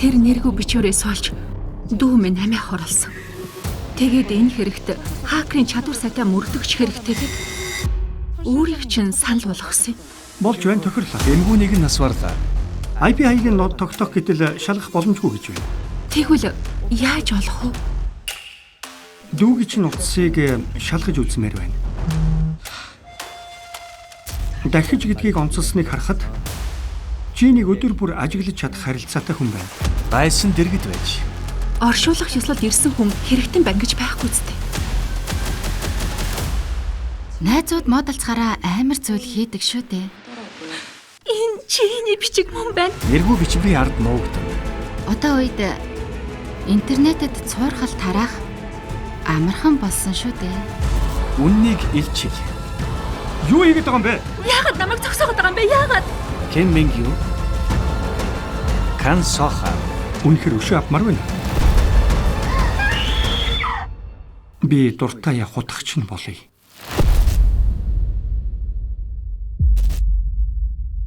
Тэр нэргүй бичвэрээс олж дүү минь амиа хорлсон. Тэгээд энэ хэрэгт хакерын чадвар сайтай мөрдөгч хэрэгтэйгээд өөрийг чинь санал болгосон юм. Болж байна тохирлоо. Эмгүүнийг нь насварлаа. IP хаягийн нод тогтоох гэтэл шалгах боломжгүй гэж байна. Тэгвэл яаж олох вэ? Дүүгийн чинь утсыг шалгаж үзмээр байна. Дахиж гэдгийг онцолсныг харахад Жинийг өдөр бүр ажиглаж чадах харилцаатай хүн байна. Гайсан дэргэд байж. Оршуулах ёслолд ирсэн хүн хэрэгтэн байна гэж байхгүй зү. Найзууд модалцгаараа амар зүйл хийдэг шүү дээ. Энэ чиний бичиг мөн байна. Нэргүй бичвэрийн ард нуугдана. Одоо үед интернетэд цуурхал тараах амархан болсон шүү дээ. Үннийг илчил. Юу хийгээд байгаа юм бэ? Яагаад намайг зогсоогод байгаа юм бэ? Яагаад? Ким Минг Ю. Кан Соха. Үнэхээр өшөө авмаар байна. Би дуртай явах утгач нь болъё.